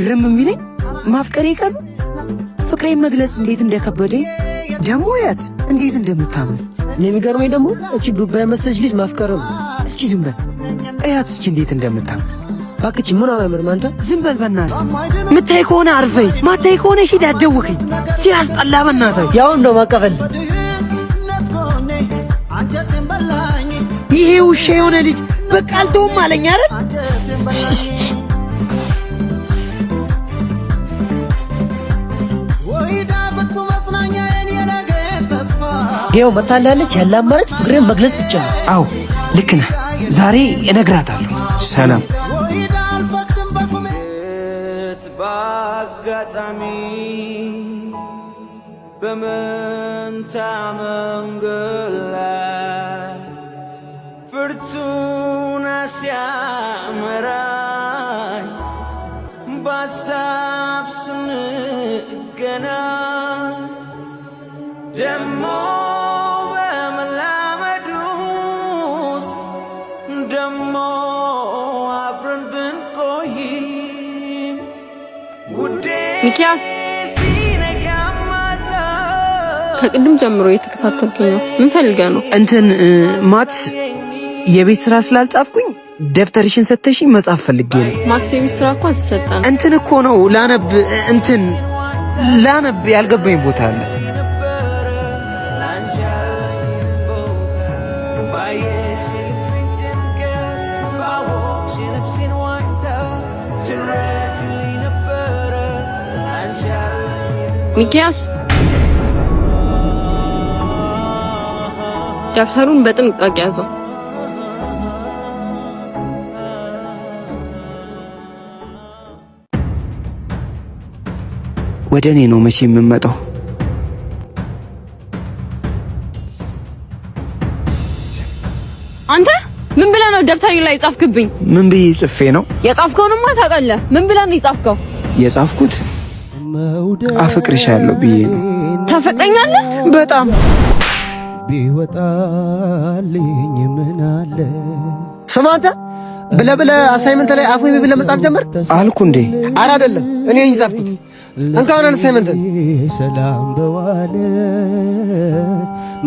ግርም የሚለኝ ማፍቀሬ ቀሩ ፍቅሬን መግለጽ እንዴት እንደከበደኝ፣ ደግሞ ያት እንዴት እንደምታምር። እኔ የሚገርመኝ ደግሞ እቺ ዱባ የመሰለች ልጅ ማፍቀር ነው። እስኪ ዝም በል፣ እያት እስኪ እንዴት እንደምታምር። እባክህ፣ ምን አያምርም አንተ። ዝም በል በእናትህ። ምታይ ከሆነ አርፈኝ፣ ማታይ ከሆነ ሂድ፣ አትደውከኝ። ሲያስጠላ በእናትህ። ያው እንደው ማቀፈል። ይሄ ውሻ የሆነ ልጅ በቃ አልተውም አለኝ አይደል? ይኸው መታላለች። ያለ አማራጭ ፍቅሬን መግለጽ ብቻ ነው። አዎ፣ ልክ ነህ። ዛሬ እነግራታለሁ። ሰላም። በአጋጣሚ በመንታ መንገድ ላይ ፍርቱና ሲያመራኝ በሀሳብ ስንገናኝ ደሞ በመላመድ ውስጥ ደሞ አብረን ብንቆይም ውዴ ሚኪያስ፣ ሲነጋ ማታ ከቅድም ጀምሮ እየተከታተልከኝ ነው። ምን ፈልገህ ነው? እንትን maths የቤት ስራ ስላልጻፍኩኝ ደብተርሽን ሰተሽኝ መጻፍ ፈልጌ ነው። Maths የቤት ስራ እኮ አልተሰጠንም። እንትን እኮ ነው፣ ላነብ፣ እንትን ላነብ ያልገባኝ ቦታ አለ። ነበረ ላንቺ ያለኝን ቦታ፣ ባየሽ የልቤን ጭንቀት፣ ባወቅሽ የነፍሴን ዋይታ ትረድልኝ ነበረ ላንቺ ያለኝን ሚኪያስ፣ ደብተሩን በጥንቃቄ ያዘው። ወደ እኔ ነው መቼ የምመጣው? አንተ ምን ብለህ ነው ደብተሬ ላይ የጻፍክብኝ? ምን ብዬ ጽፌ ነው? የጻፍከውንማ ታውቃለህ። ምን ብለህ ነው የጻፍከው? የጻፍኩት አፈቅርሻለሁ ብዬ ነው። ታፈቅረኛለህ? በጣም። ቢወጣልኝ ምን አለ? ስማ አንተ፣ ብለህ ብለህ assignment ላይ አፉ ብለህ መጻፍ ጀመርክ? አልኩ እንዴ? ኧረ አይደለም፣ እኔ ነኝ የጻፍኩት። እንካ አሁን assignment ን። ሰላም በዋለ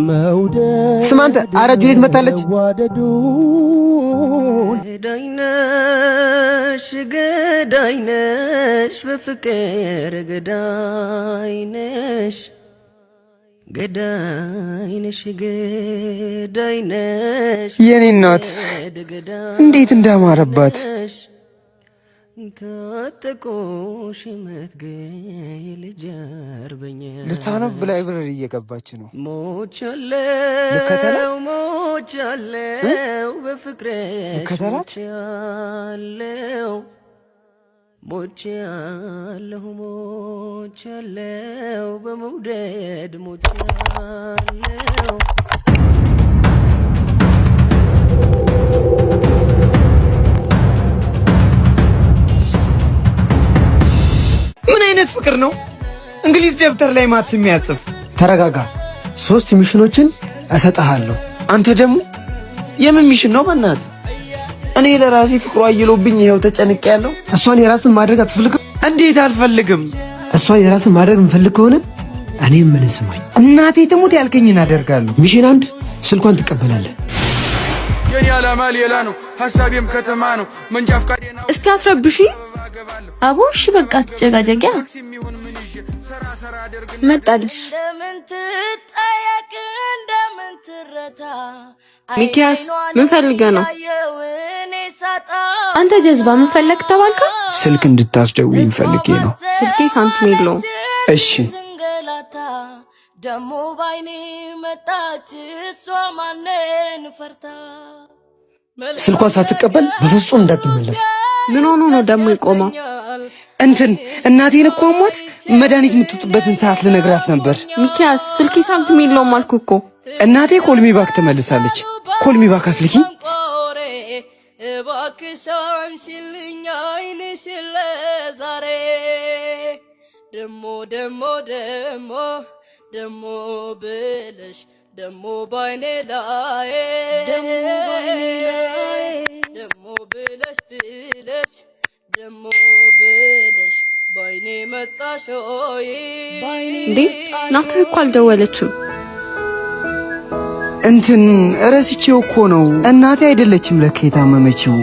መውደድ ስማ አንተ፣ ኧረ ጁሊት መታለች። መዋደዱን ገዳይነሽ ገዳይነሽ በፍቅር ገዳይነሽ ገዳይነሽ ገዳይነሽ የኔ እናት እንዴት እንዳማረባት። ታጠቆ ሽመትገኝ ልጅ አርበኛ ልታነብ library እየገባች ነው። ሞቻለው። ልከተላት? ሞቻለው በፍቅርሽ። ልከተላት? ሞቻለው፣ ሞቻለሁ፣ ሞቻለው በመውደድ ሞቻለው። ምን አይነት ፍቅር ነው? እንግሊዝ ደብተር ላይ maths የሚያጽፍ። ተረጋጋ። ሶስት mission ኦችን እሰጥሃለሁ። አንተ ደግሞ የምን mission ነው? በእናትህ፣ እኔ ለራሴ ፍቅሯ አይሎብኝ ይኸው ተጨንቄ ያለው። እሷን የራስን ማድረግ አትፈልግም? እንዴት አልፈልግም? እሷን የራስን ማድረግ የምፈልግ ከሆነ እኔ ምን ስማኝ። እናቴ ትሙት ያልከኝን አደርጋለሁ። Mission አንድ፣ ስልኳን ትቀበላለህ። የኔ ዓላማ ሌላ ነው፣ ሀሳቤም ከተማ ነው። መንጃ ፍቃዴን እስቲ አትረብሽኝ። አቦ እሺ በቃ ትጨቃጨቂያ መጣልሽ። እንደምን ትጠየቅ እንደምን ትረታ። ሚኪያስ፣ ምን ፈልገህ ነው? እኔ ሳጣ አንተ ጀዝባ፣ ምን ፈለግ ተባልካ? ስልክ እንድታስደውይኝ ፈልጌ ነው። ስልኬ ሳንቲም የለውም። እሺ። ስንገላታ ደሞ ባይኔ መጣች እሷ ማንን ፈርታ። ስልኳን ሳትቀበል በፍጹም እንዳትመለስ። ምን ሆኖ ነው ደግሞ የቆመው? እንትን እናቴን እኮ አሟት መድኃኒት የምትውጥበትን ሰዓት ልነግራት ነበር። ሚኪያስ፣ ስልኬ ሳንቲም የለውም አልኩ እኮ። እናቴ call me back ትመልሳለች። Call me back አስልኪ። ቆሬ እባክሽ አንሺልኝ ዓይንሽን ለዛሬ፣ ደሞ ደሞ ደሞ ደሞ ብልሽ ደሞ ባይኔ ላይ ደሞ ብለሽ ብለሽ ደሞ ብለሽ። ወጣሽ ሆይ እንዴ እናትህ እኮ አልደወለችም። እንትን ረስቼው እኮ ነው። እናቴ አይደለችም ለካ የታመመችው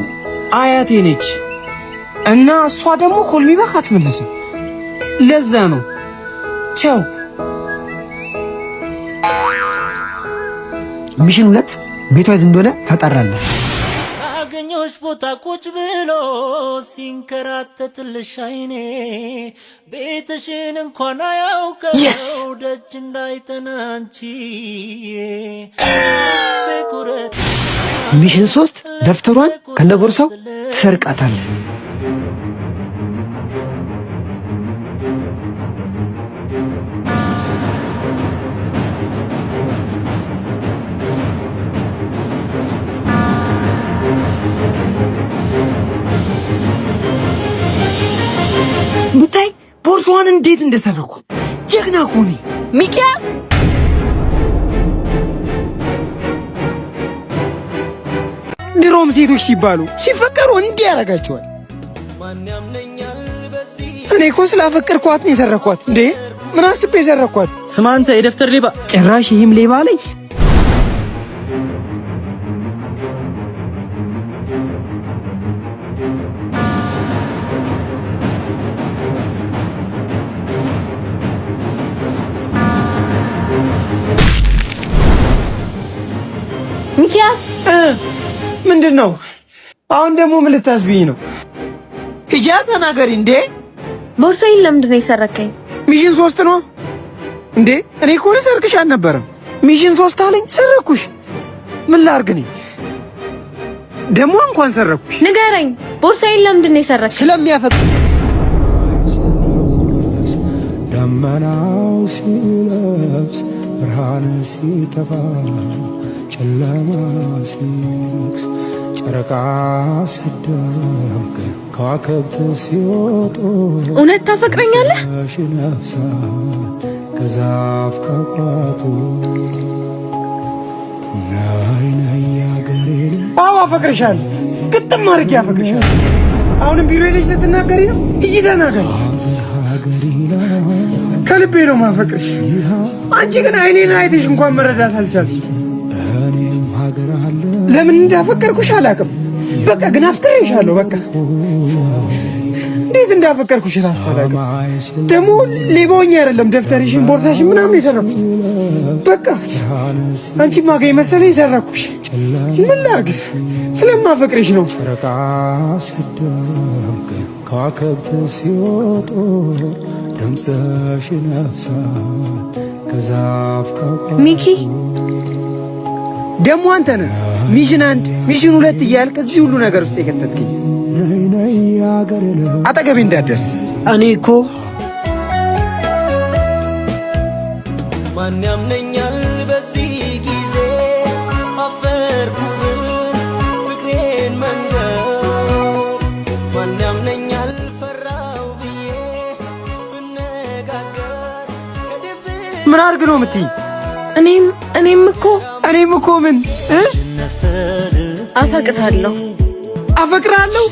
አያቴ ነች። እና እሷ ደግሞ call me back አትመልስም። ለዛ ነው። ቻው። Mission 2 ቤቷ የት እንደሆነ ታጣራለህ። አገኘሁሽ ቦታ ቁጭ ብሎ ሲንከራተትልሽ አይኔ ቤትሽን እንኳን አያውቀው ደጅ እንዳይጠና አንቺ በኩረት Mission 3 ደብተሯን ከነቦርሳው ትሰርቃታለህ። ብታይ ቦርሳዋን እንዴት እንደሰረኳት! ጀግና እኮ ነኝ። ሚኪያስ ድሮም ሴቶች ሲባሉ ሲፈቀሩ እንዲህ ያደርጋቸዋል። እኔ እኮ ስላፈቀርኳት ነው የሰረኳት። እንዴ ምን አስቤ የሰረኳት? ስማ አንተ የደብተር ሌባ! ጭራሽ ይህም ሌባ አለኝ። ሚኪያስ ምንድን ነው አሁን ደግሞ ምን ልታስብኝ ነው? ሂጂያ ተናገሪ። እንዴ ቦርሳዬን ለምንድን ነው የሰረከኝ? Mission 3 ነው እንዴ? እኔ እኮ ልሰርቅሽ አልነበረም። Mission 3 አለኝ፣ ሰረኩሽ። ምን ላርግ እኔ ደግሞ እንኳን ሰረኩሽ። ንገረኝ፣ ቦርሳዬን ለምንድን ነው የሰረከኝ? ስለሚያፈቅር ደመናው ሲለብስ ብርሃን ሲጠፋ ጨለማ ሲነግስ ጨረቃ ሲደምቅ ከዋክብት ሲወጡ እውነት ታፈቅረኛለህ? ነፍሳት ከዛፍ ከቋጡ ነይ ነይ አገሬ አዎ አፈቅርሻለሁ፣ ግጥም አድርጌ አፈቅርሻለሁ። አሁንም ቢሮ ሄደሽ ልትናገሪ ነው? ሂጂ ተናገሪ። ከልቤ ነው ማፈቅርሽ። አንቺ ግን አይኔን አይተሽ እንኳን መረዳት አልቻልሽ። ለምን እንዳፈቀርኩሽ አላውቅም። በቃ ግን አፍቅሬሻለሁ። በቃ እንዴት እንዳፈቀርኩሽ እራሱ አላውቅም። ደግሞ ሌባውኛ አይደለም ደብተርሽን፣ ቦርሳሽን ምናምን የሰረኩት። በቃ አንቺ ማገኝ መሰለኝ የሰረኩሽ። ምን ላድርግ? ስለማፈቅርሽ ነው። ጨረቃ ሲደምቅ ከዋክብት ሲወጡ ድምፅሽ ነፍሳት ከዛፍ ከቋጡ ሚኪ ደግሞ አንተ ነህ mission 1 mission 2 እያልክ እዚህ ሁሉ ነገር ውስጥ የከተትከኝ። ነይ ነይ አገሬ አጠገቤ እንዳትደርስ። እኔ እኮ ማን ያምነኛል በዚህ ጊዜ አፈርኩ ብል ፍቅሬን መንገር ማን ያምነኛል ፈራው ብዬ ብነጋገር ከድፍን ምን አድርግ ነው የምትይኝ? እኔም እኮ እኔም እኮ ምን አፈቅርሃለሁ። አፈቅርሃለሁ?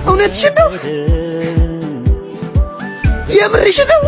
እውነትሽን ነው? የምርሽን ነው?